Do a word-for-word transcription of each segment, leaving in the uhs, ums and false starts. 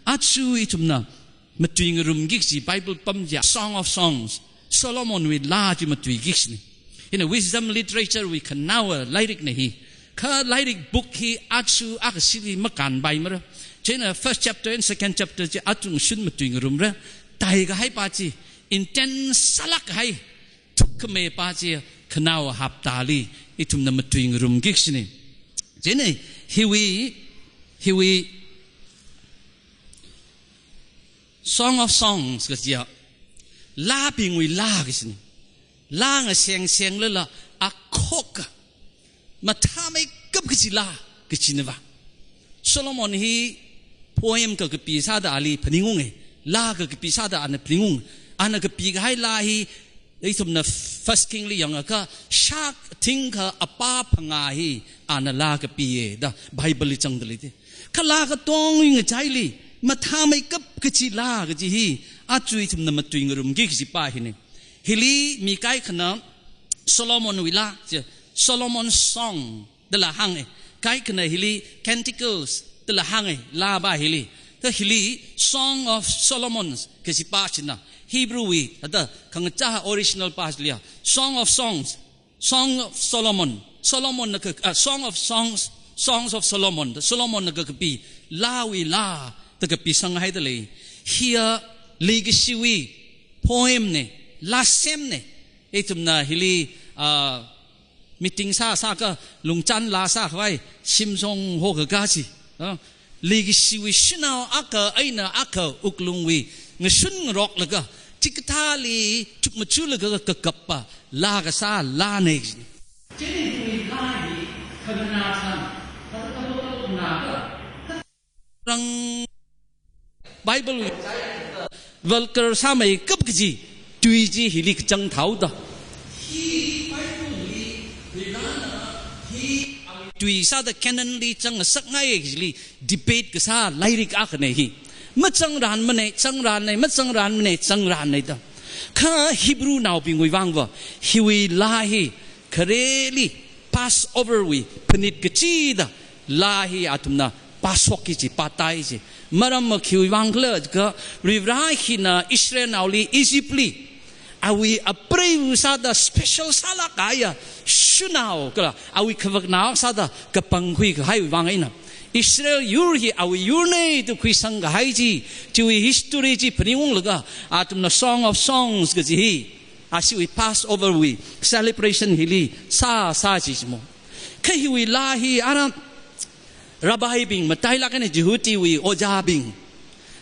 Aja ithumna matuingarumki kaji Bible pam chiya Song of Songs, Solomonwui laa chi matuiki kajina. Hina wisdom literature wui khanaowa lairikna hi. Kha lairik book hi aja akha sili makānpaimara. Chieina first chapter and second chapter chi atung shun matuingarumra. Taikahai pa chi, intense sālāk kahai, thukkhamei pa chi, khanaowa haptali ithumna matuingarumki kajina. Chieina hiwui, hiwui Song of Songs kajiya laabingwui laa kajina. Laa ngaseng senglala akhok, mathāmeikap kaji laa kajina va. Solomon hi poem kakapi sāda ali phaningunga, laa kakapi sāda ana phaningunga. Ana kapikahai laa hi ithumna First King li yangakha shākha thingkha apā phangā hi ana laa kapiya da Bible li zangda leida. Kha laa katongwui ngachaili mathāmeikap kaji laa kaji hi aja ithumna matuingarumki kaji pa hina. Hili mi kaikhana Solomonwui laa, chi Solomon's Song dala hānga, kaikhana hili Canticles dala hānga, laa pa hili. Kha hili Song of Solomon kaji pa china, Hebrew wui, thāda khangachā original pa chiliya Song of Songs, Song of Solomon, Solomonna ka, ah, Song of Songs, Songs of Solomon, Solomonna kakapi laawui laa da kapisanghaida lei. Hiya leikashiwui poem na, laa semna. Ithumna hili, ah, meeting sāsākha lungchān laa sākhavai shimshong hokakā chi, ah, leikashiwui shanao akha eina akha wuklungwui ngashun ngaroklaga, chikathāli chukmajalaga kakappa laa kasā laana. Chieina hiwui laa hi khanganā thang, kha kha kha kha khanā kha, rang Bible vulgar sāmeikap kaji tui chi hili kachang thaoda. Hi Bible li Rirana hi tui sāda canon li zangngasakngai kajili debate kasā lairik akhana hi. Mazangranmana, zangranna, mazangranmana, zangranna da. Kha Hebrewnaobingwui vangva hiwui laa hi khareli Passover wui phanit kachida laa hi athumna pāshokki kaji, pātai kaji. Maramva khiwui vang khala kha Varivara hina Israelnaoli Egypt li awui apreiva sāda special sālāk kahaiya shanao kala awui khavaknao sāda kapangkhui kahaiwui vang eina, Israel yur hi awui yurna da khuisang kahai chi, chiwui history chi phaningunglaga athumna Song of Songs kaji hi ashiwui Passover wui celebration hili sāsā chi chimo. Kha hiwui laa hi ara rabbi bing, matailāk eina Jihudiwui ojābing,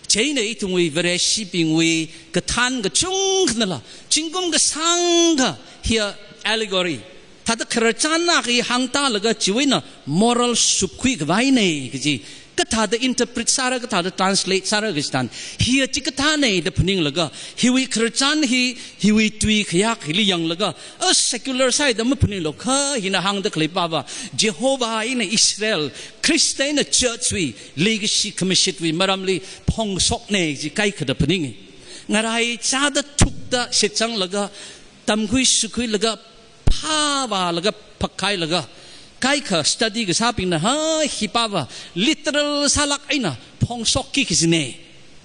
chieina ithumwui Vareshibingwui kathān kachungkhanala zingkum kasāngkha hiya allegory, thāda khararchan akha hi hāngtālaga chiwui eina moral supkhui khavaina kaji, kathāda interpret sāra, kathāda translate sāra kaji tharan, hiya chikathāna da phaninglaga, hiwui khararchan hi, hiwui tui khayak hili yanglaga, a secular side da maphaninglo, kha hina hāngda khalei pava Jehovah eina Israel, Christian eina church wui leikashi khamashitwui maramli phongshokna kaji kaikhada phaninga. Ngaraichāda thukda shitsanglaga, tamkhui shikhuilaga, phāvālaga, phakhailaga, kaikha study kasābingna ha hi pava literal sālāk eina phongshokki kajina.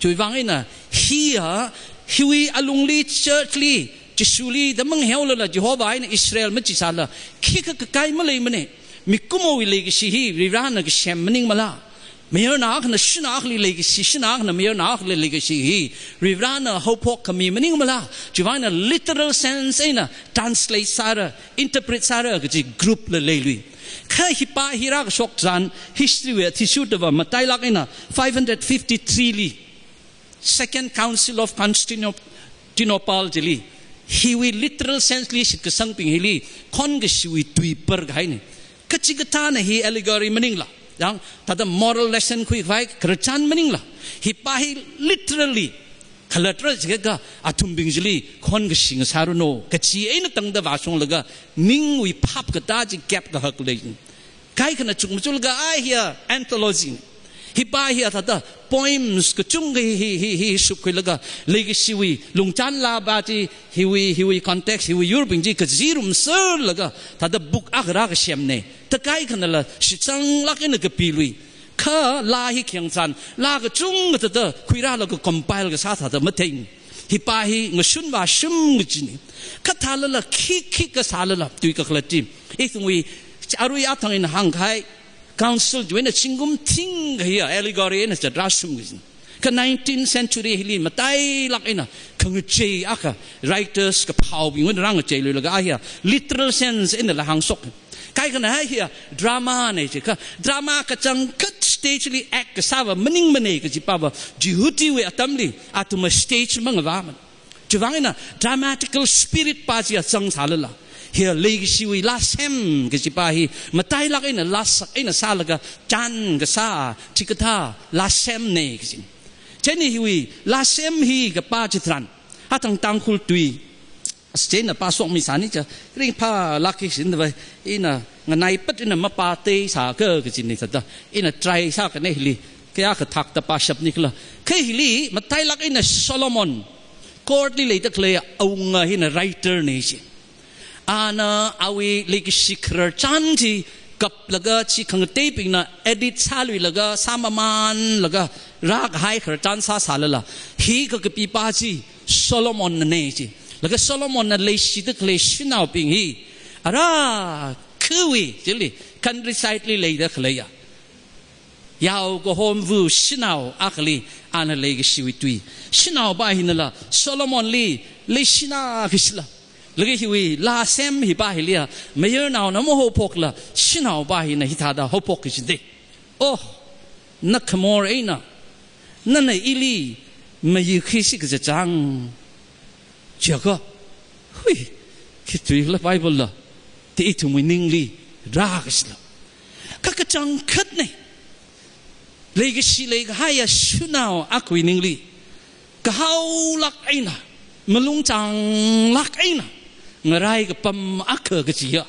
Chiwui vang eina hiya, hiwui alungli church li, Jishuli da mangheolala Jehovah eina Israel machisāla khikha kakai maleimana. Mikumowui leikashi hi Varivarana kasem maningmala? Mayarnao akhana shanao akhali leikashi, shanao akhana mayarnao akhali leikashi hi Varivarana haophok khami maningmala? Chiwui vang eina literal sense eina translate sāra, interpret sāra kaji group la leilui. Kha hi pa hi rākashok tharan history wui athishurdava matailāk eina five hundred fifty-three li Second Council of Constantinople chili, hiwui literal sense li shitkasangbing hili khonkashiwui tui par kahaina. Kachikathāna hi allegory maningla, yang thāda moral lesson khuikhavai khararchan maningla, hi pa hi literally khalatra jiakha athumbing chili khonkashi ngasāranu kaji eina tangda vāshunglaga ningwui phap katā chi gap kahak lei. Kaikhana chukmajalaga, ai hiya anthology. Hipa hi athāda poems kachungkha hi, hi, hi, hi shupkhuilaga, leikashiwui lungchanlāva chi, hiwui, hiwui context, hiwui yurbing chi kazirumserlaga, thāda book akha rākasemna. Takai khanala shitsanglāk eina kapilui. Kha laa hi khayang tharan, laa kachungkha thāda khuirālaga compile kasā thāda matheng. Hipa hi ngashun vāshung kajina. Kha thālala khik khik kasālala, tui kakhalat chi. Ithumwui, arui athang eina hāngkahai, council chiwui eina zingkum thingkha hiya allegory eina zatrāshung kajina. Kha nineteenth century hili matailāk eina khangachei akha, writers kaphaobingwui eina rāngacheiluilaga a hiya literal sense einala hāngshok. Kaikhana hi hiya drama na chi kha, drama kachangkhat stage li act kasāva maningmana kajipava, Jihudiwui atamli athumva stage mangavāmana. Chiwuivang eina dramatical spirit pa chi achang sālala, hiya leikashiwui laa sem kajipa hi matailāk eina laa sak eina sālaga chān kasā, chikathā laa semna kajina. Chieina hiwui laa sem hi kapā chitharan, athang Tangkhul tui, chieina pāshokmi sāni cha, ringphālāk khisindava, ina nganaipat eina mapātei sāka kajina thāda, ina try sākana hili, kayākha thakta pāshapni khala. Kha hili matailāk eina Solomon, court li leida khalei awunga hina writer na chi. Ana awui leikashi khararchan chi kaplaga chi khangateibingna edit sāluilaga, sāmamanlaga, rākahai khararchan sāsālala, hi kakapipa chi Solomonna na chi. Laga Solomonna leishida khalei shanaobing hi, ara, khuiwui chili, countryside li leida khaleiya, yao kahomva shanao akhali ana leikashiwui tui. Shanaopa hinala Solomonli leishina kashila. Laga hiwui laa sem hipa hiliya, mayarnaona mahaophokla, shanaopa hina hithāda haophok kashina. Oh, na khamor eina, nana ili mayukhuisi kaja chang. Chiakha, hui, khi tui khala Bible la, ti ithumwui ningli rākashila. Kha kachangkhatna, leikashi leikahaiya shanao akhawui ningli, kahaolāk eina, malung changlāk eina ngarai kapam akha kajiya,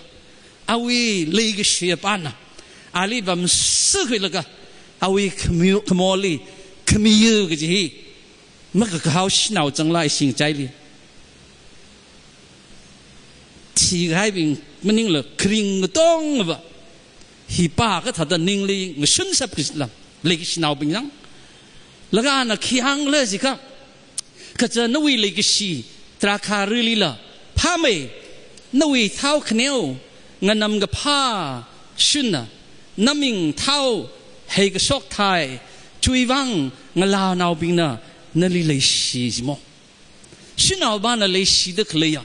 awui leikashipana ali vamsakhuilaga, awui khamiu-, khamorli khamiya kaji hi, makakahao shanao changla ishi ngachaili. Thikahaibing maningla kharing katongva, hipa kathāda ningli ngashunsap kashila, leikashi shanaobing chang. Laga ana khi hāngla jiakha, kaja nawui leikashi drakhārilila phāmei, nawui thao khaneo nganamkaphā shunna, naming thao heikashok thai, chiwuivang ngalānaobingna nali leishi jimo. Shanaopana leishida khaleiya,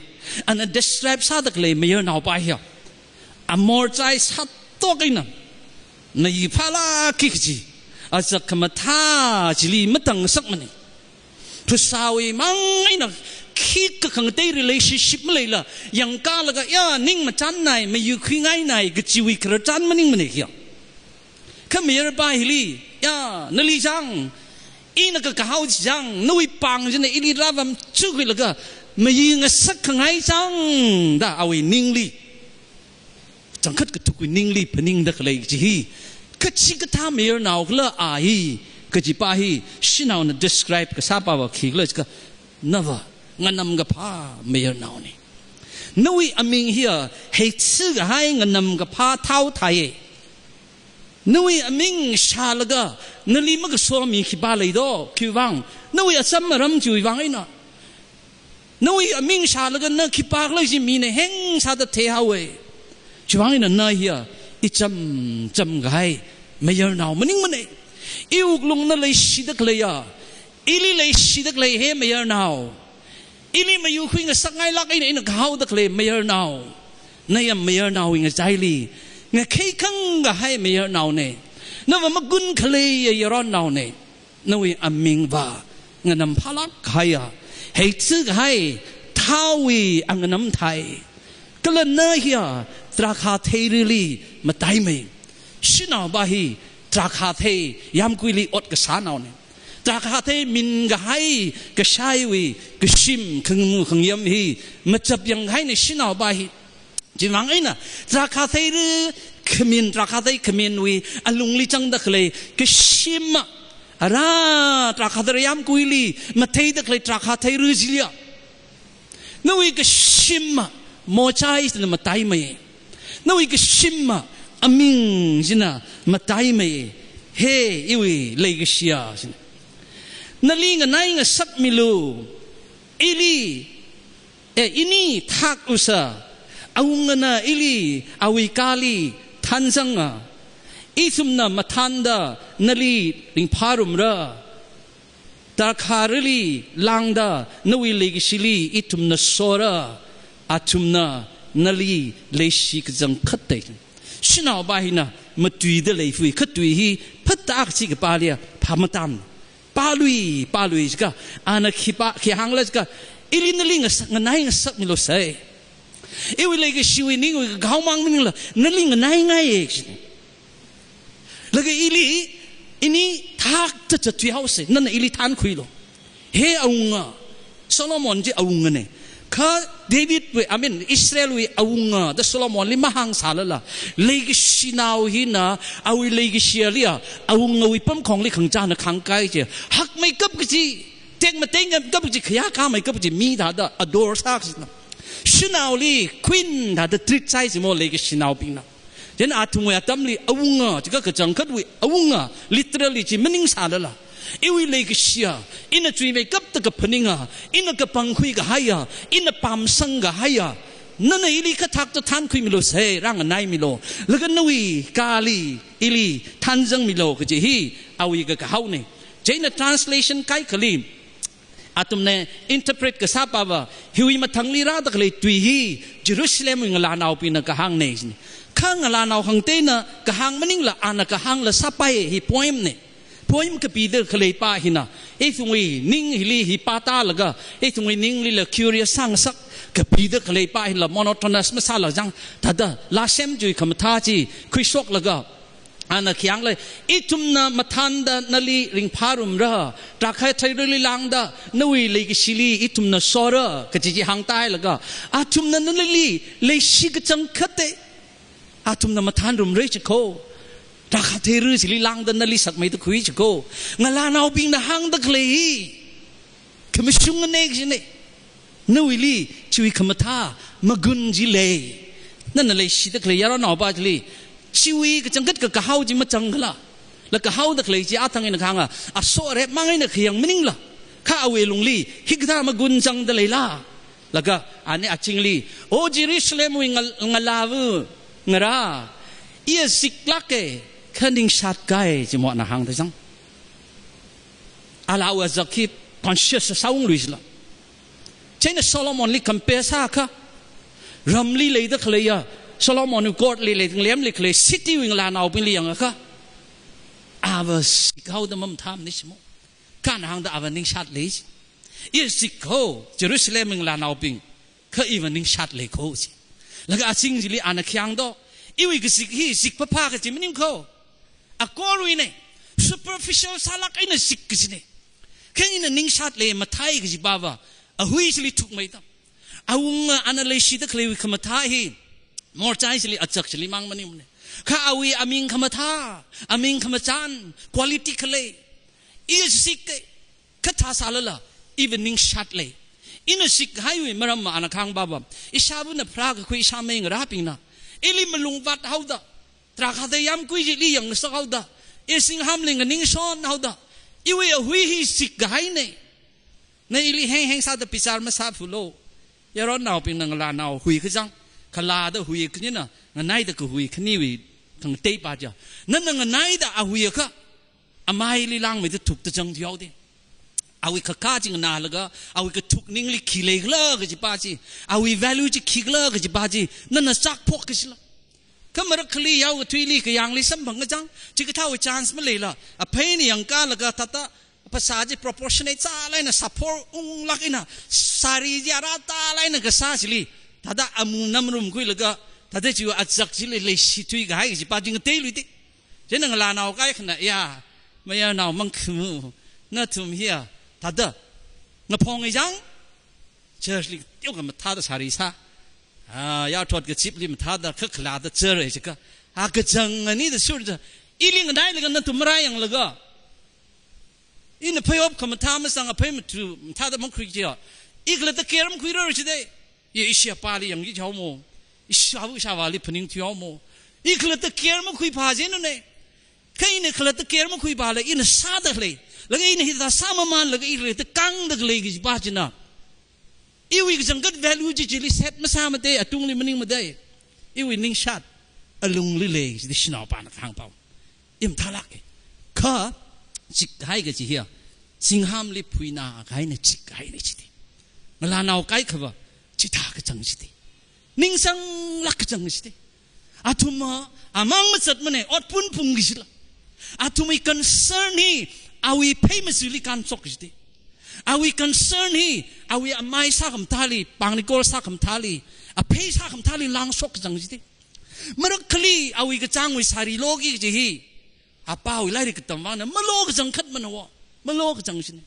ana describe sāda khalei mayarnaopa hiya, amorchai sātok eina, na yi phālāki kaji, azak khamathā chili matāngasakmana. Phasāwui mang eina khikha khangatei relationship maleila, yangkalaga ya ning machānnai, mayukhuingainai kajiwui khararchan maningmana hiya. Kha mayarpa hili, ya, nali chang, ina kakahao chang, nawui pāng china ili rāvamchukhuilaga, mayungasak khangai chang, da awui ningli changkhat kathukwui ningli phaningda khalei chi hi, kachikathā mayarnao khala a hi, kajipa hi shanaona describe kasāpava khikhala jiakha, nava nganamkaphā mayarnaona. Nawui aming hiya heithu kahai nganamkaphā thao thaiya. Nawui aming shālaga nali makaso mi khipā leido, khiwuivang, nawui acham aram chiwuivang eina. Nawui aming shālaga na khipākhala chi mina heng sāda theihaowa. Chiwuivang eina na hiya icham cham kahai mayarnao maningmana. Iwuklungna leishida khaleiya, ili leishida khalei he mayarnao, ili mayukhui ngasakngailāk eina ina kahaoda khalei mayarnao, na ya mayarnaowui ngachaili ngakheikhang kahai mayarnaona. Nava magun khaleiya yaronnaona. Nawui amingva nganamphālāk kahaiya, heithu kahai thaowui anganam thai. Kala na hiya drakhā theirili mataimei. Shanaopa hi drakhā thei yāmguili ot kasānaona. Drakhā thei min kahai kashaiwui kashim khangamu khangayam hi machap yanghaina shanaopa hi. Chiwuivang eina drakhā theiri khamin, drakhathei khaminwui alungli zangda khalei kashima, ara drakhathei yamkuili matheida khalei drakhathei rujilia. Nawui kashima mochai sina mataimei. Nawui kashima aming sina mataimei. He, iwui leikashia sina. Nali nganai ngasakmilu. Ili, e, ini thak usa. Awungana ili awui kali thanzanga. Ithumna mathanda nali ringpharumra. Drakharali langda nawui leikashili ithumna sora, athumna nali leishi kachangkhat tei. Shanaopa hina matuida leifui, khatui hi phatak chi kapaliya phamatam. Palui, palui jiakha, ana khipa, khi hāngla jiakha, ili nali ngasak, nganai ngasakmilu sai. Iwui leikashiwui ningwui kagao mang maningla, nali nganai ngai e, kashini. Laga ili, ini thakta chatui haosei, nana ili thankhuilu. He awunga, Solomon chi awungane. Kha Davidwui, I mean, Israelwui awunga da Solomonli mahāngsālala, leikashinao hina, awui leikashialiya, awungawui pamkhongli khangachāna khangkai chi. Hakmeikap kaji, tekmatengkap kaji, khayākāmeikap kaji, mi thāda adore sākajina. Shanaoli queen thāda treat sāi jimo leikashinaobingna. Chieina athumwui atamli awunga, jiakha kachangkhatwui awunga, literally chi maningsālala, iwui leikashia, ina chuimeikapta kaphaninga, ina kapangkhui kahaiya, ina pamsang kahaiya, nana ili khathakta thankhuimilu sai, rānganaimilu. Laga nawui kali ili thanzangmilu kaji hi awui kakahaone. Chieina translation kaikhali, athumna interpret kasāpava, hiwui mathangli rāda khalei tui hi Jerusalemwui ngalānaobingna kahāngne. Kha ngalānao khangateina kahāng maningla, ana kahāngla sāpai, hi poem ne. Poem kapida khaleipa hina, ithumwui ning hili hi pātālaga, ithumwui ninglila curious sāngasak, kapida khaleipa hila monotonous masāla jang, thāda lāsem chiwui khamathā chi khuishoklaga, ana khi hānglei, ithumna mathanda nali ringpharumra, drakhatheirali langda nawui leikashili ithumna sora, kaji chi hāngtailaga, athumna nali leishi kachangkhat tei, athumna mathanrumra jiko. Drakhatheiru chili langda nali sakmeida khui jiko. Ngalānaobingna hāngda khalei hi khamashungane kajine. Nawuili chiwui khamathā magun chi lei. Nana leishida khalei yaronnaopa chili chiwui kachangkhat kakahao chi machangkhala. La kahaoda khalei chi athang eina kahānga, aso arep mang eina khayang maningla, kha awui lungli hikathā magun zangda leila. Laga ani achingli, "O Jerusalemwui ngal-, ngalāva ngarā, iya ziklāke, kha ningshat kai," jimo ana hāngda jang. Ala awui azak hi conscious sāungluisila. Chieina Solomonli compare sākha, ramli leida khaleiya, Solomonwui courtli leida lemli khalei citywui ngalānaobingli yangakha, ava zikhaoda mamathāmane jimo. Kha ana hāngda ava ningshat lei ji. Iya zikho, Jerusalemwui ngalānaobing, kha iva ningshat leikho ji. Laga aching chili ana khi hāngdo, iwui kazik hi zik phāphā kaji maningkho. Akorwuine, superficial sālāk eina zik kajine. Kha ina ningshat lei mathei kajipava, ahui chili thukmeida. Awunga ana leishida khaleiwui khamathā hi, morchai chili, azak chili mang maningmane. Kha awui aming khamathā, aming khamachan, quality khalei, iya zikke, kha thāsālala, iva ningshat lei. Ina zikhaiwui maramva ana kahāng pava, ishāvana pharākakhui ishāmei ngarābingna ili malung vāthaoda, drakhathei yamkui chili yangsak haoda, i singhamli nganingshon haoda, iwui ahui hi zikkahaine. Na ili heng heng sāda bichar masāphulu. Yaronnaobingna ngalānao huikachang, khalada hui khanina, nganaida kahui khaniwui khangateipa ja. Nana nganaida ahuiakha, amaili langmeida thukta zangthui haode. Awui khakha chi nganālaga, awui kathuk ningli khi leikhala kajipa chi, awui value chi khikhala kajipa chi, nana chakphok kajila. Kha marakhali yao kathuili kayāngli samphang kachang, chikathāwui chance maleila, aphei eina yangkalaga thāda, phasā chi proportionate sālāk eina, saphor unglāk eina, sari chi ara tālāk eina kasā chili, thāda amu namrum khuilaga, thāda chiwui azak chili leishithui kahai kajipa chi ngateiluide. Chieina ngalānao kaikhana, ya, mayarnao mangkhamu, nathum hiya, thāda, ngaphong ijang, churchli teokha mathāda sari sā. Ah, yaothot kachipli mathāda, kha khalada church jiakha, A kachang ani da sur da. Ili nganailaga nathum marāyanglaga, ina phayop khamathā masang aphei mathu mathāda makhui chiya. I khalatta care makhuirar chida. I, ishi apāli yangki chao mo. Ishi avā ishāvāli phaningthui hao mo. I khalatta care makhuiphā jinu ne. Kha ina khalatta care makhuiphāla ina sāda lei. Laga ina hithā sāmamanlaga i khalatta kangda lei kajipa china, iwui kachangkhat value chi chili set masāmada, atungli maningmada. Iwui ningshat alungli lei, chida shanaopana kahāng pao. I mathālāka. Kha, chikhai kachi hiya, singhāmli phuina kahaina chikhaina chida. Ngalānao kaikhava, chithā kachang chida. Ningsanglāk kachang chida. Athumva, amang mazatmana, ot pun phung kajila. Athumwui concern hi, awui phei mazili kānshok chida. Awui concern hi, awui amai sākhamathāli, pāngnikor sākhamathāli, aphei sākhamathāli lāngshok kachang chida. Marakhali, awui kachāngwui sari loki kaji hi, apāwui lairik katam vangna, malo kachang khatmana wo, malo kachang china.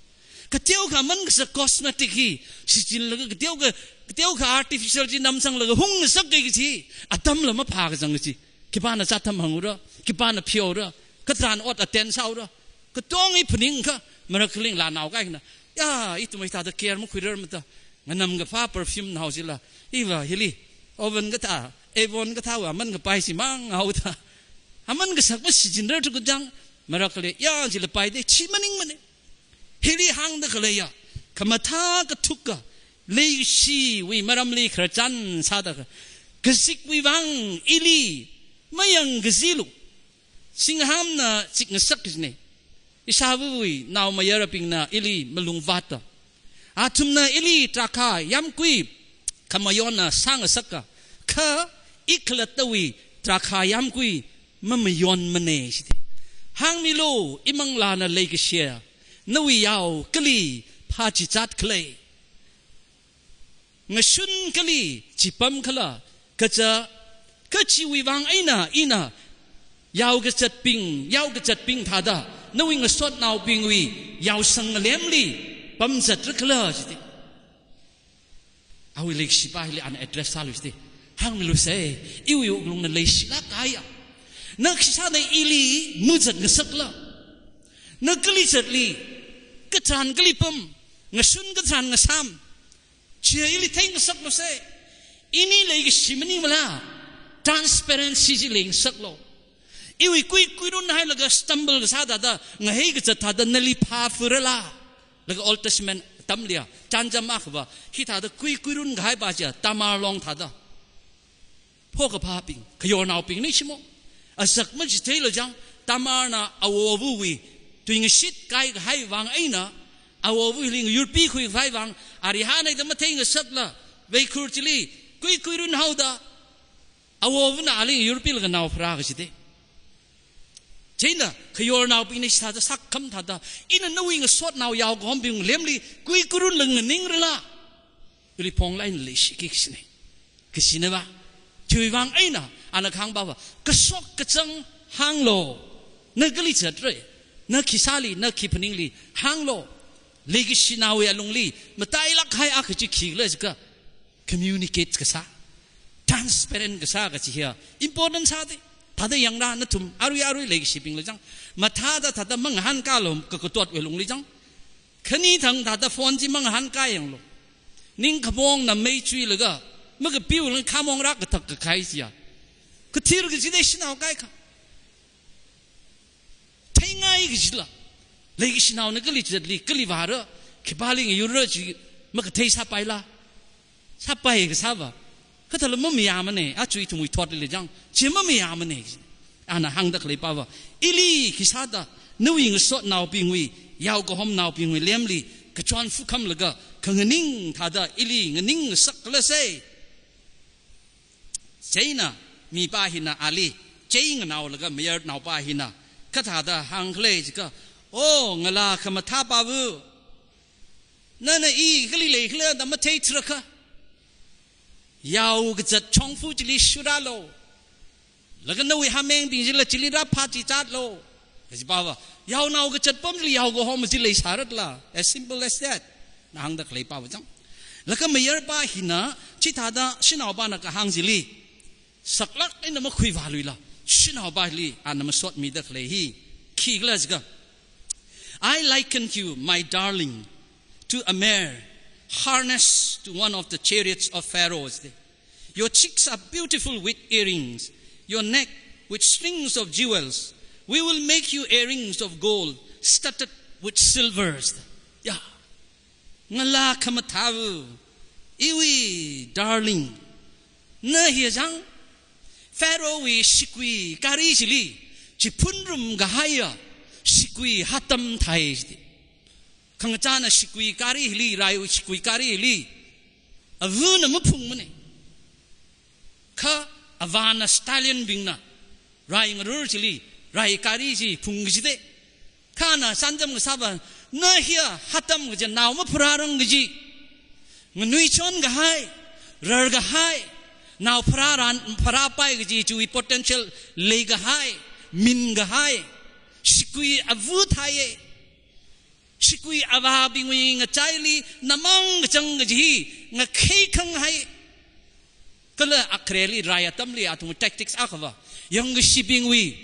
Kateokha aman kasak cosmetic hi, shichinlaga kateokha, kateokha artificial chi namsanglaga hung ngasak kaji chi, atamla maphā kachang chi. Khipāna chātham hāngra, khipāna pheora, katharan ot attend sāra, katonga i phaningkha, marakhali ngalānao kaikhana. Ya, ithum hithāda care makhuirar mada. Nganam kaphā perfume nao chila. Iva hili, Avon kathā, Avon kathāwui aman kapai chimang haoda. Aman kasak mashichinrar thuka chang, marakhali, ya, chila paida, chi maningmana. Hili hāngda khaleiya, khamathā kathuka, leikashiwui maramli khararchan sāda kha, kazikwui vang ili mayang kazilu. Singhāmna chikngasak kajina. Ishāvāwui naomayarabingna ili malungvāta. Athumna ili drakhā yāmgui khamayonna sāngasaka. Kha i khalattawui drakhā yāmgui mamayonmana chida. Hāngmilu, imanglāna leikashiya, nawui yao kali phāchichat khala. Ngashun kali chipam khala, kaja, kachiwui vang eina, ina, yao kazatbing, yao kazatbing thāda, nawui ngasotnaobingwui, yaosang ngalemli, pamzatra khala chida. Awui leikashipa hili ana address sālu chida. Hāngmilu se, iwui wuklungna leishilāk kahaiya. Na khisāna ili muzat ngasakla. Na kali zatli, katharan kali pam, ngashun katharan ngasam. Chiya ili theingasaklu se. Ini leikashi maningmala. Transparency chi leingasaklu. Iwui kuikuirun hailaga stumble kasā thāda, ngahei kazat thāda nali phāfurala. Laga Old Testament atamliya, chānjam akhava, hithāda kuikuirun kahaipa chiya, Tamar long thāda. Phokaphābing, khayornaobingna shimo. Azak machitheilu chang, Tamarna awovawui, tuingashit kaikahai vang eina, awovawui ling yurpi khuikhavai vang, arihānai da matheingasakla, veikhur chili, kuikuirun haoda, awovana ali yurpilaga nao pharā kachida. Chieina, khayornaobingna sāda sakkham thāda, ina nawui ngasotnao yao kahombing lemli, kuikurunla nganingrala. Ili phonglāk eina leishiki kashina. Kashinava. Chiwui vang eina, ana kahāngpava, kashok kachāng hānglu. Na kali zatra, na khisāli, na khi phaningli, hānglu. Leikashinaowui alungli, matailāk kahai akha chi khikhala jiakha, communicate kasā, transparent kasā kachi hiya important sāda. Thāda yangra nathum, arui arui leikashibingla chang. Mathāda thāda mangahānkālu, kakatotwui lungli chang. Khani thang thāda phone chi mangahānkā yanglu. Ningkhamongna mei chuilaga, makapiwui lung khamong rākathak kakhai chiya. Kathir kachida shanao kaikha. Theingai kajila. Leikashinaona kali zatli, kali vāra, khipāli ngayurra chi, makathei sāpaila. Sāpai kasāva. Kathāla mamayāmana, aja ithumwui thotli chang, chi mamayāmana. Ana hāngda khaleipava. Ili khisāda, nawui ngasotnaobingwui, yao kahomnaobingwui lemli, kachon fukhamlaga, khanganing thāda, ili nganing ngasakkhala se. Chieina, mipa hina ali, chei nganaolaga mayarnaopa hina, kathāda hāngkhala jiakha, "O, ngalā khamathāpava, nana i kali leikhala da matheithurakha, yao kazat chongfa chili shurālu. Laga nawui hamengbing chila chili rāphāchichatlu." Kajipava, yaonao kazat pamli yao kahom chi leisāratla. As simple as that. Na hāngda khaleipava chang. Laga mayarpa hina, chithāda shanaopana kahāng chili, saklāk eina makhuivāluila. Shanaopali ana masotmida khalei hi khikhala jiakha, "I liken you, my darling, to a mare harnessed to one of the chariots of Pharaoh." Your cheeks are beautiful with earrings, your neck with strings of jewels. We will make you earrings of gold studded with silvers. Ya. Ngalā khamathāva, iwui darling, na hi chang, Pharaohwui shikui kari chili, chiphunrum kahaiya shikui hatam thai chidi. Khangachāna shikui kari hili, raiwui shikui kari hili, avana maphungmane. Kha avāna stallion bingna rai ngarur chili, rai kari chi phung kachida. Kha ana santam kasāva, na hiya hatam kaja nao mapharārang kaji, nganuichon kahai, rar kahai, nao pharāran, pharāpai kaji chiwui potential lei kahai, min kahai shikui ava thaiye. Shikui avābingwui ngachaili namang kachang kaji hi ngakhei khanghai. Kala akhareli rai atamli athum tactics akhava, yangkashibingwui,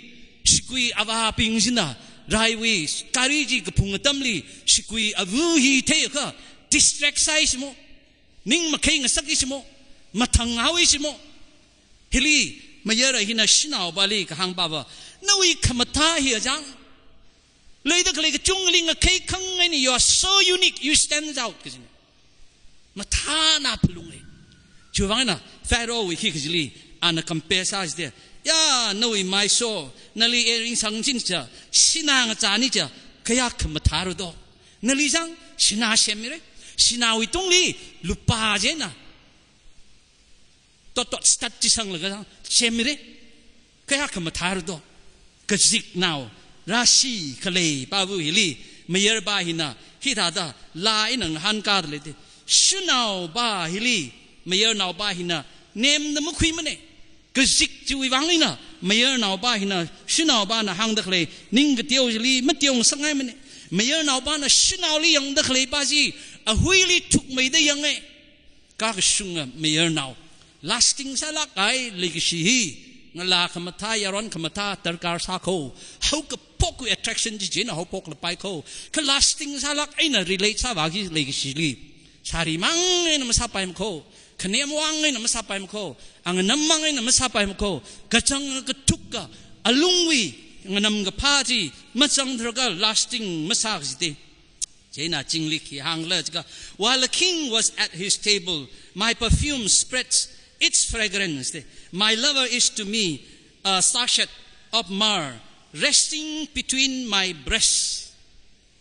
shikui avābing china raiwui kari chi kaphung atamli shikui ava hi theiakha distract sāi chimo, ning makhei ngasakki chimo, mathang haoi chimo. Hili mayara hina shanaopali kahāngpava, nawui khamathā hi chang, leida khalei kachungli ngakhei khanghai ni, you are so unique, you stands out kajina. Mathāna phalunge. Chiwuivang eina Pharaohwui khi kajili ana compare sā chida, ya, nawui maiso, nali earring sangchin cha, sinā ngachāni cha, kayākha mathāra do. Nali chang sinā semmire, sināwui tungli lupā china tot tot stud chi sanglaga chang semmire, kayākha mathāra do. Kaziknao, rāshi khalei pava hili mayarpa hina hithāda laa eina ngahānkada lei te. Shanaopa hili mayarnaopa hina nemda makhuimane. Kazik chiwuivang eina mayarnaopa hina shanaopana hāngda khalei ning kateo chili mateo ngasakngaimane. Mayarnaopana shanaoli yangda khaleipa chi ahuili thukmeida yange. Kakashunga mayarnao, lasting sālāk kahai leikashi hi, ngalā khamathā, yaron khamathā darkar sākho. Haokaphokwui attraction chi china haophoklapai kho. Kha lasting sālāk eina relate sāvāki leikashili, sari mang eina masāpaima kho, khanem vang eina masāpaima kho, anganam mang eina masāpaima kho. Kachang kathukka alungwui nganamkaphā chi mazangtharakha lasting masā kajite. Chieina chingli khi hāngkhala jiakha, "While the king was at his table, my perfume spreads its fragrance. My lover is to me a sachet of myrrh resting between my breasts."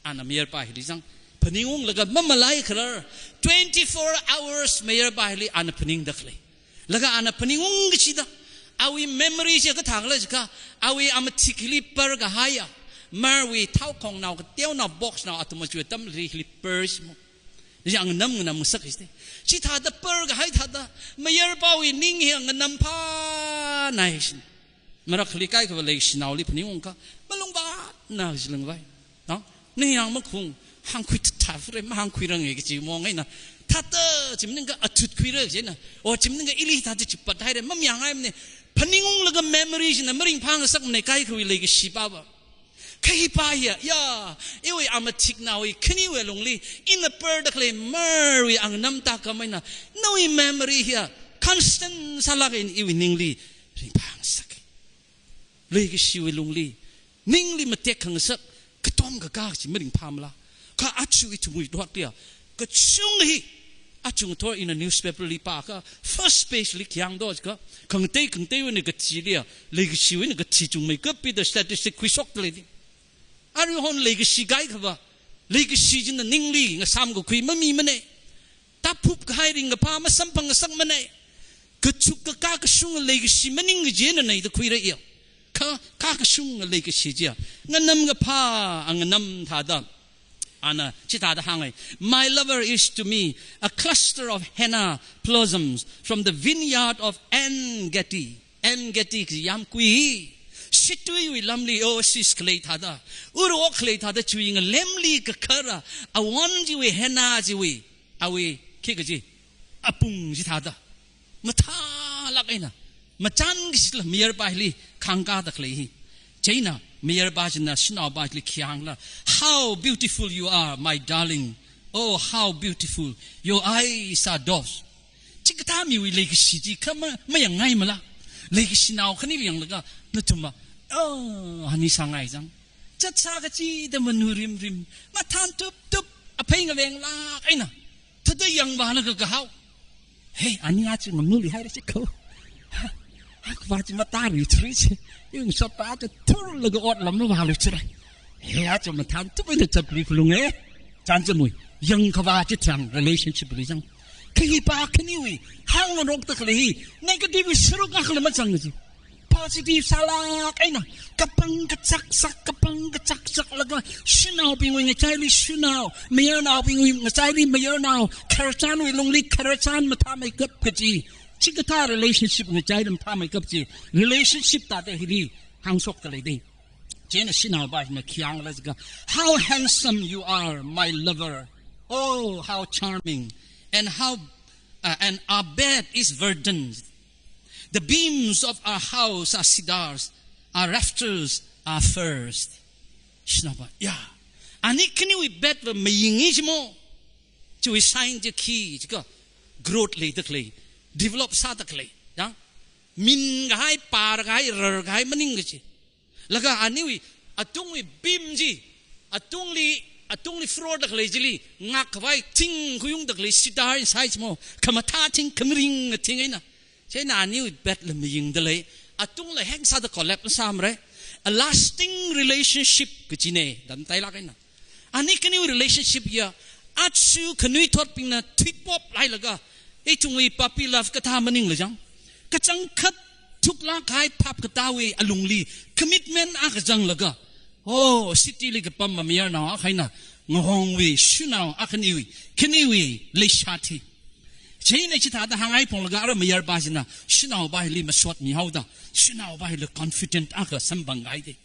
Ana mayarpa hili chang phaningunglaga mamalai kharar, twenty-four hours mayarpa hili ana phaningda khalei. Laga ana phaningung kachida, awui memory chi kathākhala jiakha, awui amathik hili par kahaiya myrrh wui thao khongnao, kateonao, box nao, athum achu atamli hili par chimo. Chi anganam nganam ngasak kachite. Chithāda par kahai thāda, mayarpawui ning hi nganam phānai china. Marakhali kaikhava leikashinaoli phaningungkha, malungvātna kaji lungvai. No? Ningyāng makhung, hāngkhui thathāfure, mahāngkhuirange kaji mong eina, thāda chi maningakha athutkhuira kajina. O chi maningakha ili thāda chipat haire, mamayāngaimane. Phaningunglaga memory china maringphāngasakmane kaikhawui leikashipava. Kha hipa hiya, ya, iwui amathiknaowui khaniwui lungli ina parda khalei myrrh wui anganam tākam eina, nawui memory hiya constant sālāk eina iwui ningli ringphāngasake. Leikashiwui lungli, ningli matek khangasak, katom kakā kaji maringphāmala. Kha aja ithumwui thotliya, kachung hi, aja ngathor ina newspaper li pākha, first page li khi hāngdo jiakha, khangatei khangateiwui eina kathiliya, leikashiwui eina kathi chungmeikapida statistic khuishokda leidi. Aruihon leikashi kaikhava, leikashi china ningli ngasāmkakhui mamimane. Tāphup kahai ringkaphā masamphangngasakmane. Kachuk kakā kashunga leikashi maning kajina neida khuira iya. Kha, kakā kashunga leikashi chiya, nganamkaphā anganam thāda, ana chithāda hāngai. "My lover is to me a cluster of henna blossoms from the vineyard of En-gedi." En-gedi kaji yāmkui hi, situiwui lamli oasis khalei thāda, urok khalei thāda chiwui ngalemli kakhara, awon chiwui henna chiwui, awui khi kaji, apung chithāda, mathālāk eina, machān kashila mayarpa hili thangkāda khalei hi. Chieina mayarpa china shanaopa chili khi hāngla, "How beautiful you are, my darling. Oh, how beautiful. Your eyes are doves." Chikathā miwui leikashi chi kha ma, mayangngaimala? Leikashinao khani yanglaga, nathumva, "Oh, ani sāngai jang. Chatsā kachida manu rimrim, mathān tuptup, aphei ngavenglāk eina. Thāda yangvālaga kahao. Hey, ani aja ngamnuli haira chi kho. Ha, ha, kavā chi matāri chiri chi. Yung sapa aja thurlaga ot lamlu vālu chira. Hey, aja mathān tup eina chapli phalunge." Chānjamwui. Yangkhavā chitharan relationship li jang. Kha hipa khaniwui hāngngarokda khalei hi negative sāruk akhala mazang chi. Positive sālāk eina, kapang kachaksak, kapang kachaksaklaga, shanaobingwui ngachaili shanao, mayarnaobingwui ngachaili mayarnao, khararchanwui lungli khararchan mathāmeikap kaji. Chikathā relationship ngachaili mathāmeikap chi. Relationship thāda hili hāngshokda lei dei. Chieina shanaopa hina khi hāngla jiakha, "How handsome you are, my lover. Oh, how charming. And how, uh, and our bed is verdant. The beams of our house are cedars, our rafters are firs." Shanaopa, ya. Ani khaniwui bed va mayingi jimo. Chiwui sign chi khi, jiakha growth leida khalei, develop sāda khalei, ya. Min kahai, par kahai, rar kahai maning kaji. Laga aniwui, atungwui beam chi, atungli, atungli floor da khalei chili, ngak khavai thing khayungda khalei cedar in size mo, khamathā thing, khamaring thing eina. Chieina aniwui bed la mayingda lei, atungla heng sāda collapse masāmara. A lasting relationship kajina, dan tailāk eina. Ani khaniwui relationship ya, aja khanuithotbingna thuipop hailaga, ithumwui puppy love kathā maningla jang. Kachangkhat thuklāk kahai phap katāwui alungli, commitment akha zanglaga, oh, city li kapam mayarnao akha eina, ngahongwui, shanao akhaniwui, khaniwui leishat hi. Chieina chithāda hānghaiphonglaga ara mayarpa china, shanaopa hili masotmihaoda, shanaopa hili confident akha samphang kahai dei.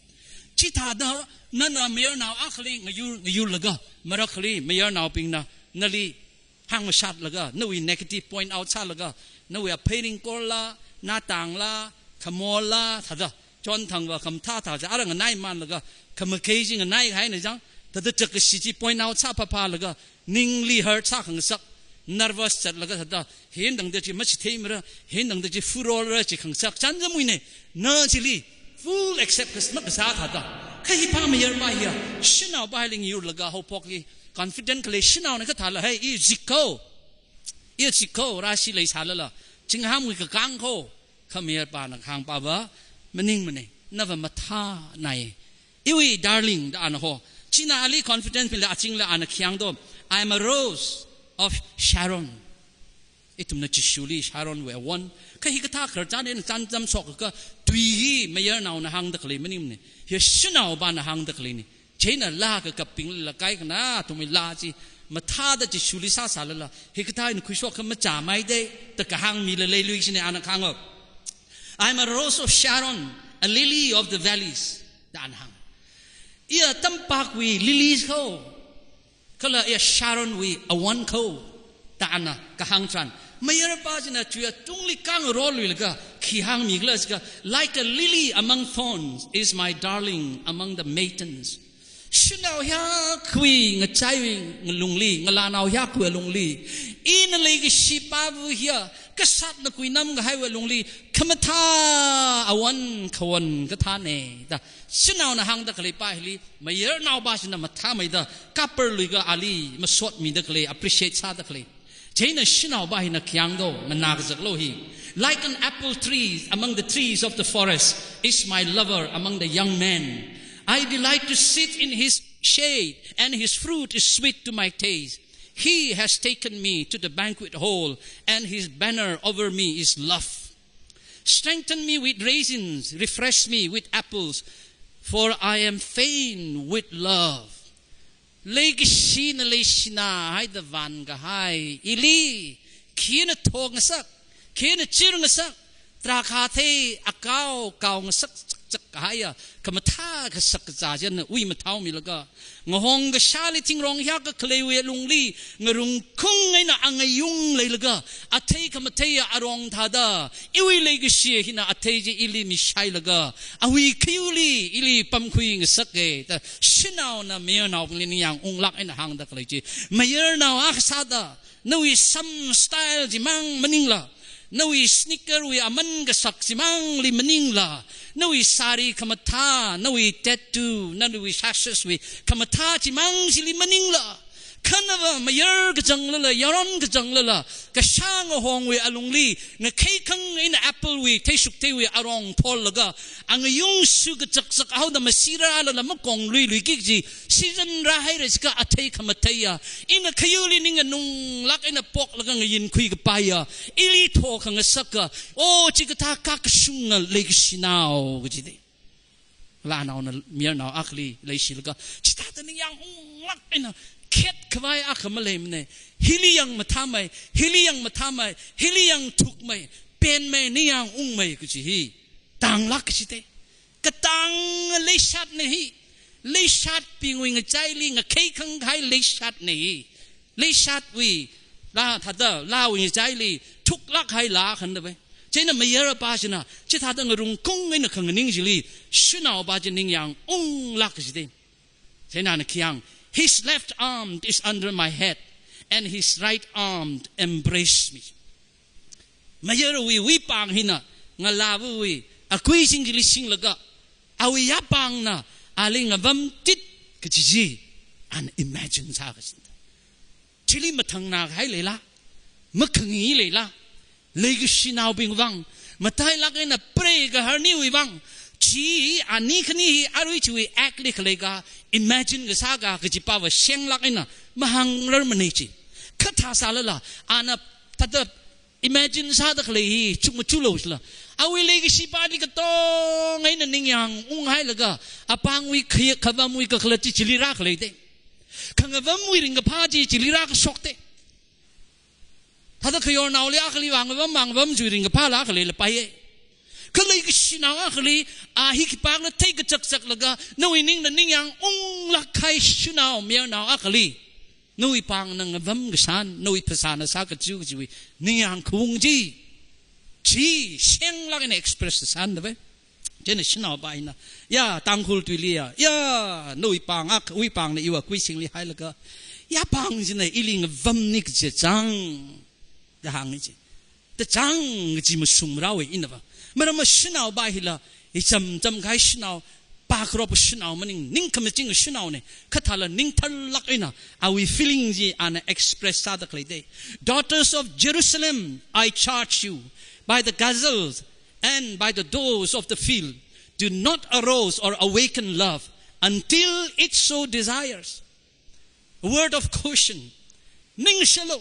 Chithāda nana mayarnao akhali ngayur, ngayurlaga, marakhali mayarnaobingna nali hāngmashatlaga, nawui negative point out sālaga, nawui aphei ringkorla, natāngla, khamorla, thāda, chonthangva khamathā thā chi, ara nganaimanlaga, khamakei chi nganai kahaina jang, thāda chak kashi chi point out sāphaphalaga, ningli hurt sākhangasak, nervous zatlaga thāda, hindangda chi machitheimara, hindangda chi furorra chi khangasak, chānjamwuina, na chili full accept kas-, makasā thāda. Kha hipa mayarpa hiya, shanaopa hili ngayurlaga haophokli, confident khalei shanaona kathāla, "Hey, i jik kho, i jik kho, rāshi leisālala, chinghamwui kakang kho." Kha mayarpana kahāngpava maningmana, nava mathānai. Iwui darling da ana ho. China ali confidence mila achingla ana khi hāngdo, "I am a rose of Sharon." Ithumna Jishuli Sharonwui awon. Kha hikathā khararchan eina chānjamshokakha tui hi mayarnaona hāngda khalei maningmana. Hi shanaopana hāngda khaleina. Chieina laa kakapbingla kaikhana, athumwui laa chi mathāda Jishuli sāsālala, hikathā eina khuishok kha machāmei dei, da kahāng mila leilui kajina ana kahāng o. "I am a rose of Sharon, a lily of the valleys," da ana hāng. "Iya tampakwui lilies kho, kala iya Sharonwui awon kho," da ana kahāng tharan, mayarpa china chiwui atungli khangaroluilaga khi hāngmikhala jiakha, "Like a lily among thorns is my darling among the maidens." Shanao hiyākha ngachaiwui alungli, ngalānao hiyākha alungli, ina leikashipava hiya, kasatna kuinam kahaiwui alungli, khamathā awon khawon kathāna da. Shanaona hāngda khaleipa hili, mayarnaopa china mathāmeida, kaparluiga ali masotmida khalei, appreciate sāda khalei. Chieina shanaopa hina khi hāngdo, nganā kazaklo hi. "Like an apple tree among the trees of the forest is my lover among the young men. I delight to sit in his shade, and his fruit is sweet to my taste. He has taken me to the banquet hall, and his banner over me is love. Strengthen me with raisins, refresh me with apples, for I am faint with love." Leikashina leishinā haida vānkahai ili, khina thongasak, khina chirngasak, drakhāthei akao kaongasak, chak kahaiya, khamathā kasak kazā chieina ui mathāmilaga, ngahong kashāli thingrong hiyākha khaleiwui alungli, ngarungkhung eina angayung leilaga, athei khamatheiya arong thāda, iwui leikashi hina athei chi ili mishailaga, awui khayuli ili pamkhui ngasaka, da shanaona mayarnaobingli ningyāng unglāk eina hāngda khalei chi. Mayarnao akha sāda, nawui sam style chimang maningla, nawui sneaker wui aman kasak chimangli maningla, nawui sari khamathā, nawui tattoo, nawui sashes wui khamathā chimang chili maningla, khanava mayar kazanglala, yaron kazanglala, kashā ngahongwui alungli, ngakheikhang eina apple wui, theishuk theiwui arong phollaga, angayung su kachakchak haoda masi rālala makong luiluiki kaji, season rāhaira jiakha athei khamatheiya, ina khayuli ninganunglāk eina poklaga ngayinkhui kapaiya, ili thokhangasaka, o chikathā kakashunga leikashinao kaji de. Lanaona mayarnao akhali leishilaga, chithāda ningyāng unglāk eina khet khavai akha maleimana. Hili yang mathāmei, hili yang mathāmei, hili yang thukmei, penmei, ningyāng ungmei kaji hi tanglāk kaji de. Katang leishatna hi. Leishatbingwui ngachaili, ngakheikhang kahai leishatna hi. Leishatwui laa thāda, laawui ngachaili thuklāk kahai laa khandabai. Chieina mayarpa china chithāda ngarungkhung eina khanganing chili, shanaopa chi ningyāng unglāk kaji de. Chieina ana khi hāng, "His left arm is under my head, and his right arm embrace me." Mayarwui wuipāng hina ngalāvawui akui sing chili singlaga, awui yapāngna ali ngavamtit kaji chi ana imagine sā kaji. Chili mathangna kahai leila, makhangi leila, leikashinaobing vang, matailāk eina pray kaharniwui vang, chi ani khani hi arui chiwui act li khalei ka, imagine kasā ka kajipava shenglāk eina mahāngrarmana chi. Kha thāsālala, ana thāda imagine sāda khalei hi chukmajalo sila, awui leikashipali katonga eina ningyāng unghailaga, apāngwui khayak khavamwui kakhalat chi chili rākhalei de. Khangavamwui ringkaphā chi chili rākashok de. Thāda khayornaoli akhali vang ngavam, vang ngavam chiwui ringkaphāla akhali lapaiya. Kha leikashinao akhali, a hi khipākhala theikachakchaklaga, nawui ningna ningyāng unglāk kahai shanao mayarnao akhali, nawui pāngna ngavam kasān, nawui phasāna sākachu kajiwui ningyāng khaung chi, chi shenglāk eina express sāndabai. Chieina shanaopa hina, ya, Tangkhul tuiliya, ya, nawui pāng ak, wuipāngna iwui akui singli hailaga, yapāng china ili ngavamni kaji chang, da hāngi chi. Da chang kaji mashungrāwui inava. Maramva shanaopa hila, ichamcham kahai shanao, pākharop shanao maning, ningkhamaching shanaona, kha thāla ningtharlāk eina, awui feeling chi ana express sāda khalei de. "Daughters of Jerusalem, I charge you, by the gazelles and by the does of the field, do not arouse or awaken love until it so desires." A word of caution. Ningshalo.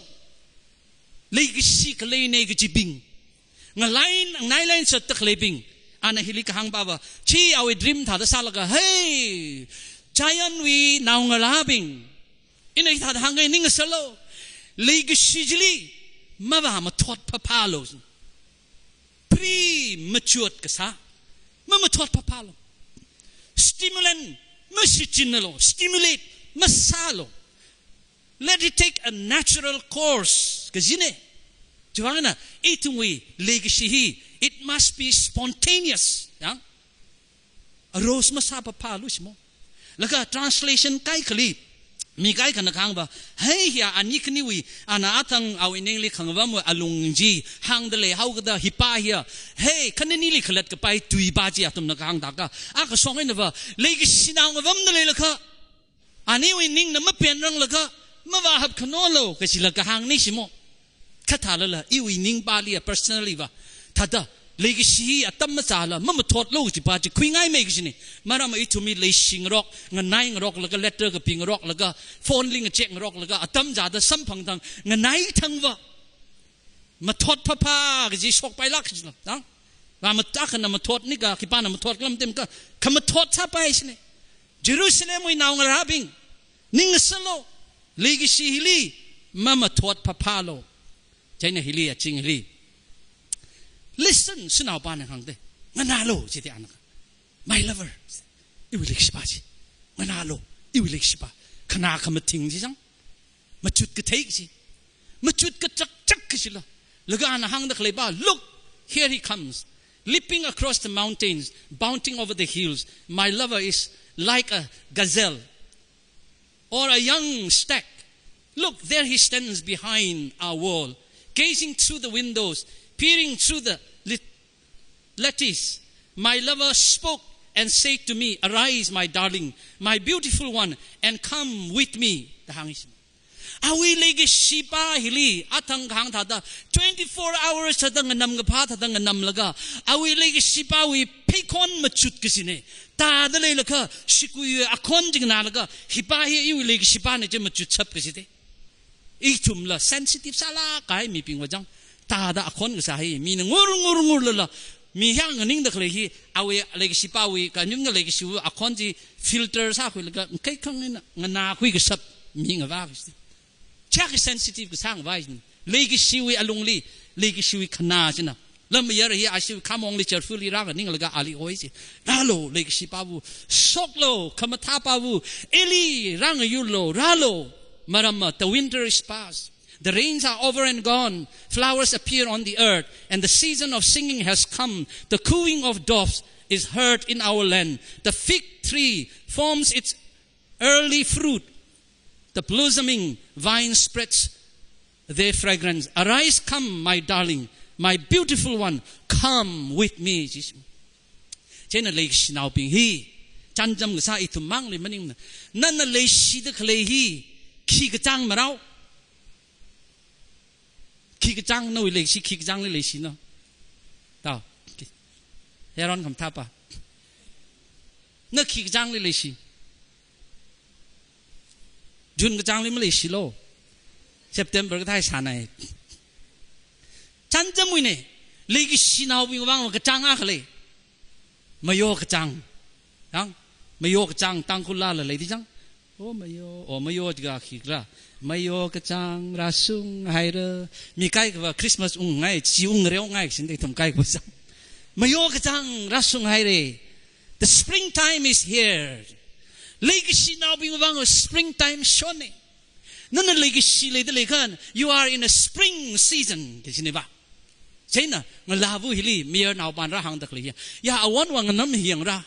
Leikashi khaleina kajibing, ngalai, ngalai lainsat takhaleibing, ana hili kahāngpava, chi awui dream thāda sālaga, "Hey, Zion wui naongalābing, ina hithāda hānga, ningshalo. Leikashi chili mavāmathot phaphālo. Premature kasā, mamathot phaphālo. Stimulant mashichinnalo, stimulate masālo. Let it take a natural course." Kajina. Chiwui vangna, ithumwui leikashi hi, it must be spontaneous. Ya? Arouse masā phaphālu shimo. Laga translation kaikhali, mi kaikhana kahāngva, "Hei, hiya ani khaniwui, ana athang awui ningli khangavamwui alung chi hāngda leihaokada hipa hiya, hei, khananili khalat kapai tuipa chi athumna kahāng thākha, akha shong einava, leikashinao ngavamda leilakha, aniwui ningna mapenranglakha, mavāhap khanolo," kajila kahāngna shimo. Kha thālala, iwui ningpaliya personally va, thāda, leikashi hi atam machāla mamathotlo kajipa chi khuingaimei kajina. Maramva ithumwui leishingarok, nganai ngaroklaga, letter kapi ngaroklaga, phone li ngachek ngaroklaga, atam chāda samphang thang nganai thangva, mathot phaphā kaji shokpailāk kajila, nang? Vāmata khana mathotni ka, khipāna mathot khala mathemkha, khamathot sāpai shina. Jerusalemwui naongalābing, ningshalo, leikashi hili mamathot phaphālo. Chieina hili, aching hili, "Listen," shanaopana hāngda, "Nganālo," jida ana. My lover. Iwui leikashipa chi. Nganālu, iwui leikashipa. Khanā khamathing chi chang. Machut kathei kachi. Machut kachakchak kachila. Laga ana hāngda khaleipa, "Look, here he comes, leaping across the mountains, bounding over the hills. My lover is like a gazelle or a young stag. Look, there he stands behind our wall, gazing through the windows, peering through the lit-, lattice. My lover spoke and said to me, 'Arise, my darling, my beautiful one, and come with me.'" Da hāngi. Awui leikashipa hili, athang kahāng thāda, twenty-four hours thāda nganam kaphā thāda nganamlaga, awui leikashipawui pheikhon machut kachine. Tāda leilakha, shikuiwui akhon chi nganālaga, "Hipa hi iwui leikashipane," chi machutshap kachite. Ithumla sensitive sālāk kahai mibingva chang. Tāda akhon kasā hi, mina ngur ngur ngurlala, mi hiyākha nganingda khalei hi, awui leikashipawui, kanyunga leikashiwui akhon chi filter sākhuilaga, kaikhang eina nganākhui kashap mi ngavā kachi. Chiyākha sensitive kasā ngavā kachi. Leikashiwui alungli, leikashiwui khanā china. Lam mayar hi ashiwui khamongli, cheerfully rānganinglaga ali oi chi. "Rālu, leikashipavu, shoklu, khamathāpavu, ili rāngayurlu, rālu. Maramva, the winter is past. The rains are over and gone. Flowers appear on the earth, and the season of singing has come. The cooing of doves is heard in our land. The fig tree forms its early fruit. The blossoming vine spreads their fragrance. Arise, come, my darling, my beautiful one, come with me," chi. Chieina leikashinaobing hi, chānjam kasā ithum mangli maningmana. Nana leishida khalei hi, khi kachāng marao. Khi kachāng, nawui leishi khi kachāngli leishino? Tao. Yaron khamathāpa. Na khi kachāngli leishi? June kachāngli maleishilu. September kathā sānai. Chānjamwuine, leikashinaobing vang kachāng akha lei. Mayo kachāng. Yang, mayo kachāng Tangkhul lala leida chang. O mayo, o mayo jiakha khikhala. Mayo kachāng rāshunghaira. Mi kaikhava Christmas ungngai, chi ungreo ngai kachina ithum kaikhava chang. Mayo kachāng rāshunghaira. The springtime is here. Leikashinaobing vang springtime shonne. Nana leikashi leida leiakha, you are in a spring season, kachineva. Chieina, ngalāva hili, mayarnaopana rāhāngda khalei hi. Ya, awonva nganam hi yangra.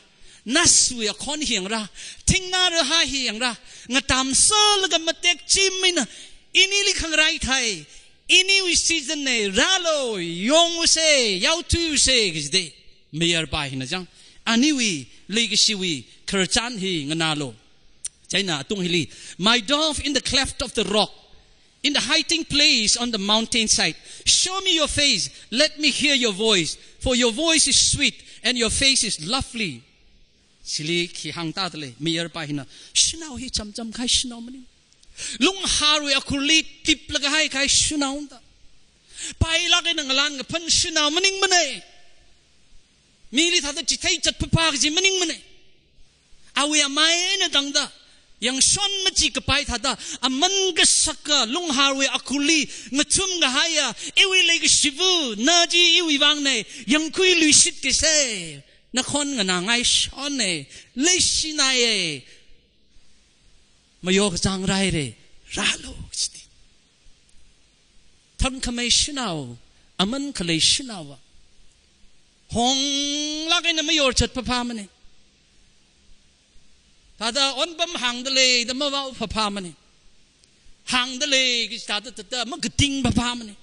Nasuiwui akhon hi yangra. Thingnā rahā hi yangra. Ngatamsālaga matek chim eina, inili khangarai thai. Iniwui season ne, rālu, yonguse, yaothuise, kachite. Mayarpa hina chang. Aniwui, leikashiwui, khararchan hi nganālu. Chieina atung hili, "My dove in the cleft of the rock, in the hiding place on the mountainside, show me your face, let me hear your voice, for your voice is sweet and your face is lovely." Chili khi hāngtādalei, mayarpa hina, "Shanao hi chamcham kahai shanao maning. Lungharwui akhurli tiplaga haikahai shanao da. Pailāk eina ngalan kaphan shanao maningmane. Mili thāda chitheichat phapha kaji maningmane. Awui amei eina tangda, yangshon machi kapai thāda, aman kasaka lungharwui akhurli ngathum kahaiya, iwui leikashiva, na chi iwui vangne, yangkhuiluishit kise, nakhon nganāngai shonne, leishinaiye. Mayo kachāng rāhaire, rālu," kachite. Tharkhamei shanao, aman khalei shanaova honglāk eina mayorchat phaphamane. Thāda onpam hāngdalei da mavao phaphamane. Hāngdalei kaji thāda thāda makating phaphamane.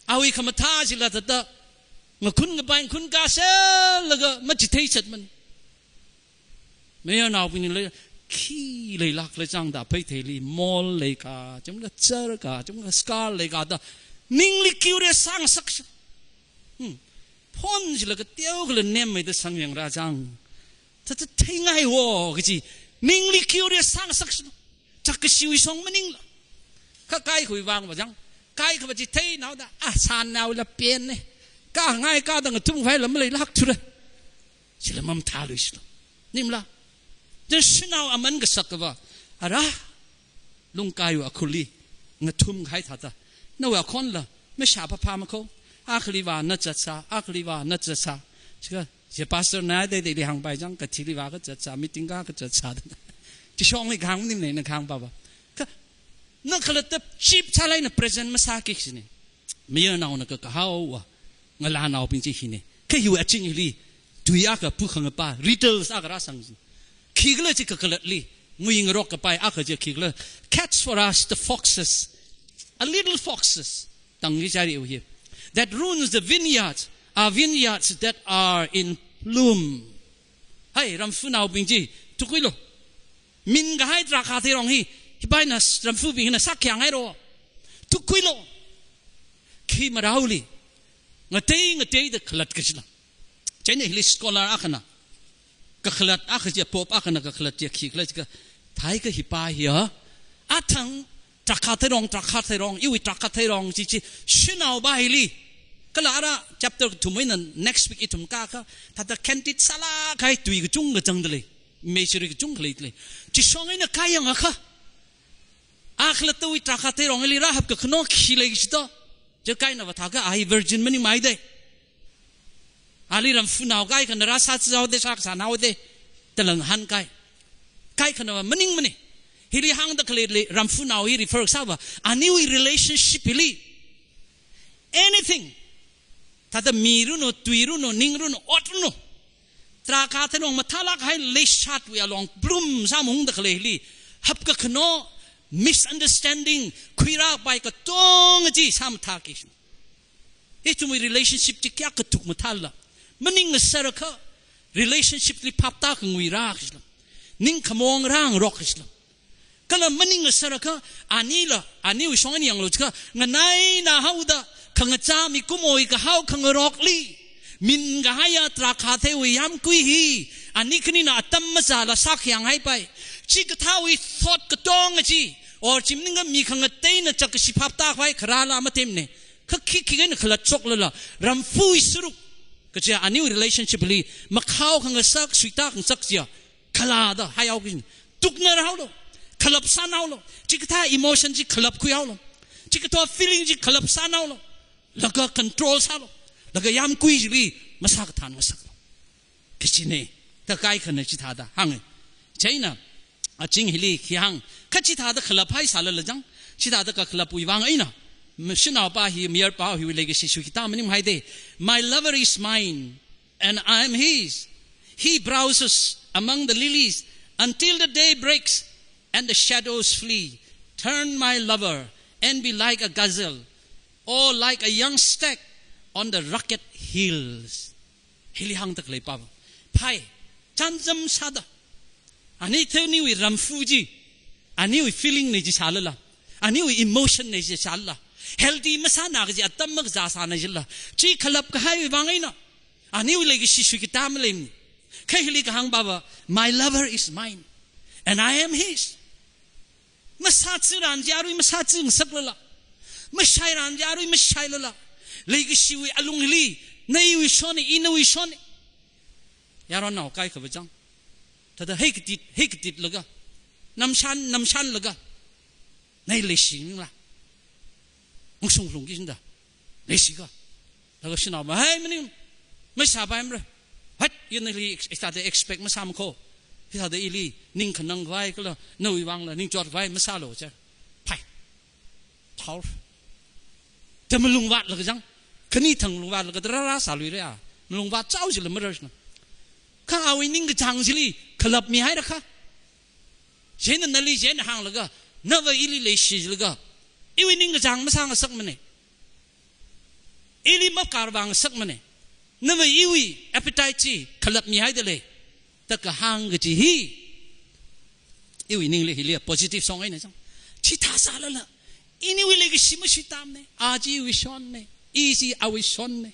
Awui khamathā chila thāda ngakhun kapai ngakhun kasālaga machitheichatmane. Mayarnaobingli khi leilākla chang da pheitheili mall leika, chimla char ka, chimla scar leika da ningli curious sāngasak sha. Hmm. Phone chila kateokhala nemmeida sangyangra chang. Thāda theingai wo kaji ningli curious sāngasak sha. Chākkashiwui shong maningla. Kha kaikhawui vangva chang. Kaikhava chitheinaoda, ah, shannaola penne. Kangai kada ngathum khavai lam maleilākthura. Chila mamathāluishilo. Ningmala? Chieina shanao aman kasakva, ara, lungkaiwui akhurli ngathum kahai thāda, nawui akhonla mashā phaphamako. Akhaliva na zatsā, akhaliva na zatsā. Chikha Chi pastor na de de li hāngpai chang, kathili vākazat sā, meeting kakazat sā. Chi shongli kahāng maningmana, ina kahāng papa. Kha, na khalatta chip sālāk eina present masāki kajina. Mayarnaona kakahaowa, ngalānaobing chi hina. Kha hiwui aching hili, tui akha pukhangapa, riddles akha rāsang kajina. Khikhala chi kakhalatli, nguingarok kapai akha chi khikhala. Catch for us the foxes, a little foxes. Tangki chari u hi. That ruins the vineyards, our vineyards that are in bloom. Hai, ramfunaobing chi, thukkhuilu. Min kahai drakhā theirong hi, hipaina s-, ramfubing hina sākhayang haira. Thukkhuilu. Khi maraoli. Ngatei ngateida khalat kajila. Chieina hili scholar akhana, kakhalat akha chi, pope akhana kakhalat chi khikhala jiakha, thākha hipa hiya, athang drakhā theirong, drakhā theirong, iwui drakhā theirong chi chi, shanaopa hili. Kala ara chapter kathum eina next week ithum kakā, thāda candid sālāk kahai tui kachungkha zangda lei, imagery kachungkha leida lei. Chi shong eina kayangakha, a khalattawui drakhā theirong hili rāhapkakhano khi lei kajito. Chi kaina va thākha a hi virgin maningmana de. Ali ramfunao kaikhana rāsāzāhaoda, sākasānaoda, da langhan kai. Kaikhana va maningmana. Hili hāngda khaleili ramfunao hi refer sāva, aniwui relationship hili. Anything. Thāda mi runo, tui runo, ning runo, ot runo. Drakhā theirong mathālāk kahai leishatwui along bloom sāmaungda khaleili, hapkakhano, misunderstanding, khuirāpai katonga chi sāmathāki. Ithumwui relationship chi kayākha thukmathāla. Maning ngasarakha, relationship li phaptākhanguira kajila. Ningkhamaong rāngarok kajila. Kala maning ngasarakha, anila, aniwui shong eina yanglu jiakha, nganainahaoda, khangachā mikumowui kahao khangarokli, min kahaiya drakhā theiwui yāmgui hi, ani khanina atam mazāla sākhayang haipai. Chikathāwui thought katonga chi, or chi maningakha mi khangateina chākashi phaptākhavai kharāla mathemna. Kha khikha eina khalat shoklala, ramfui saruk, kaja aniwui relationship li, makhao khangasak, suita khangasak chiya, kala da haihaoki. Tuknarhaolu, khalap sānaolu, chikathā emotion chi khalap khuihaolu, chikathā feeling chi khalap sānaolu, laga control sālu, laga yāmgui chili masākathan ngasaklu. Kajina, da kaikhana chithāda hānga. Chieina, aching hili khi hāng, kha chithāda khalap haisālala jang, chithāda kakhalapwui vang eina, shanaopa hi, mayarpa hiwui leikashi suikita maningmana de. My lover is mine, and I am his. He browses among the lilies until the day breaks and the shadows flee. Turn, my lover, and be like a gazelle, or like a young stag on the rugged hills. Hili hāngda khalei papa. Phai, chānjam sāda. Ani theiwui ramfu chi, aniwui feeling na jisālala, aniwui emotion na jisālala, healthy masāna kaji atam makazā sāna jila, chi khalap kahaiwui vang eina, aniwui leikashi suikita maleimana. Kha hili kahāng papa, my lover is mine, and I am his. Masāthuran chi arui masāthu ngasaklala, mashairan chi arui mashailala, leikashiwui alungli, na iwui shonna, ina nawui shonna. Yaronnao kaikhava jang, thāda heikatit, heikatitlaga, namshan, namshanlaga, na ili leishila, ungshung lungki shinda, leishika. Laga shanaopa, hai maning, masāpaimara. Hat, ina ili ex-, hithāda expect masāmakho. Hithāda ili ningkhanang khavai kala, nawui vangla ningchot khavai masālu cha. Phai. Power. Da malungvātlaga jang, khani thang malungvātlaga da rāra sāluira. Malungvāt chao jila mararshina. Kha awui ningkachāng chili khalapmihairakha, chieina nali chieina hānglaga, nava ili leishi jilaga, iwui ningkachāng masāngasakmana, ili makarvāngasakmana, nava iwui appetite chi khalapmihaida lei, da kahāng kaji hi, iwui ningli hili positive shong eina jang. Chithā sālala, iniwui leikashi masuitamana, a chi iwui shonna, i chi awui shonna.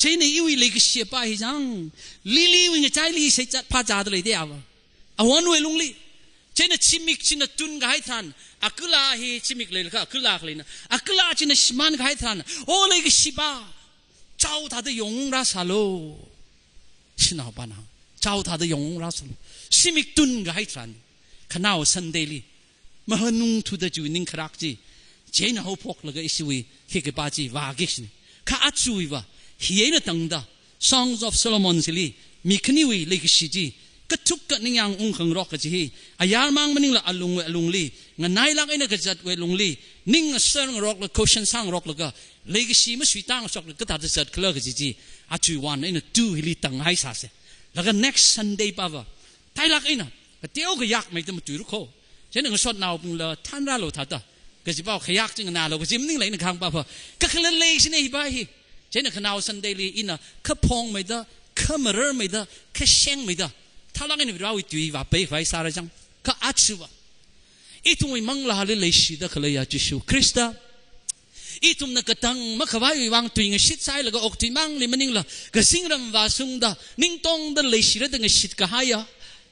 Chieina iwui leikashipa hi jang, liliwui ngachaili seichat phāzāda lei de ava. Awonwui lungli. Chieina zimik china tunkahai tharan, akhala hi zimik leilakha, akhala khaleina, akhala china shimānkahai tharan, o leikashipa, chao thāda yongrāsālu. Shanaopana, chao thāda yongrāsālu. Zimik tunkahai tharan, khanao Sunday li, mahanungthuda chiwui ningkharak chi, chieina haophoklaga ishiwui khikhipa chi vāki shina. Kha achuiva, hi eina tangda, Songs of Solomon chili, Mi khaniwui leikashi chi, kathuk ka ningyāng ungkhangarok kaji hi, ayarmang maningla alungwui alungli, nganailāk eina kazatwui alungli, ning aser ngarokla, caution sāngaroklaga, leikashi masuitang shokla kathāda zatkhala kaji chi, aja one eina two hili tāngngaisāsa. Laga next Sunday pava, tailāk eina, kateo kayākmeida matuira kho. Chieina ngasotnaobingla thanrālu thāda, kaji pao khayāk chi nganālu kaji maningla ina kahāng pava, kakhalat leishina hi pā hi. Chieina khanao Sunday li ina khaphongmeida, khamararmeida, khashengmeida, thalāk eina Varewui tui vāpeikhavai sāra chang. Kha ajava, ithumwui manglāli leishida khaleiya Jishu Khrista, ithumna katang makhavaiwui vang tuingashit sāhailaga okthuimangli maningla, kazingram vāshungda, ningtongda leishirada ngashitkahaiya,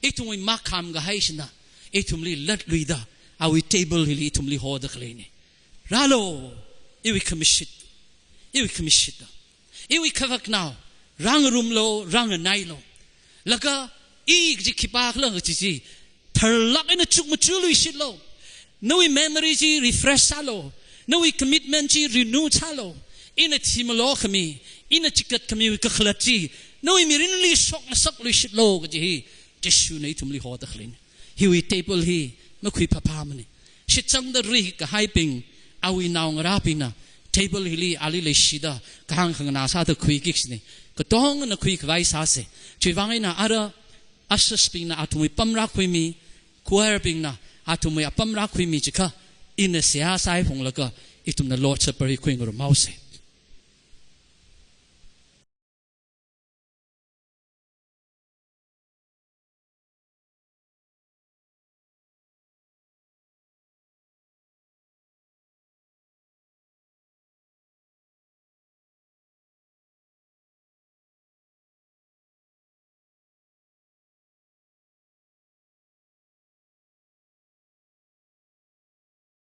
ithumwui makhamkahaishina, ithumli latluida, awui table hili ithumli hoda khaleina. Rālu, iwui khamashit, iwui khamashit da, iwui khavaknao, rāngarumlu, rānganailu. Laga, i kaji khipākhala kaji chi, tharlāk eina chukmachuiluishitlu. Nawui memory chi refresh sālu. Nawui commitment chi renew sālu. Ina thimalo khami, ina chikat khamiwui kakhalat chi, nawui mirinli shokngasakluishitlu kaji hi, Jishuna ithumli hoda khaleina. Hiwui table hi makhuiphāphāmana. Shitsangda rikahaibing, awui naongarābingna, table hili ali leishida, kahāng khanganā sāda khuikik sini. Katongana khuikhavai sāsa. Chiwuivang eina ara, ushers bingna athumwui apam rākhuimi, choir bingna athumwui apam rākhuimi chikha, ina seihā sāhaiphunglaga, ithumna Lord Supper hi khuingarum haosa.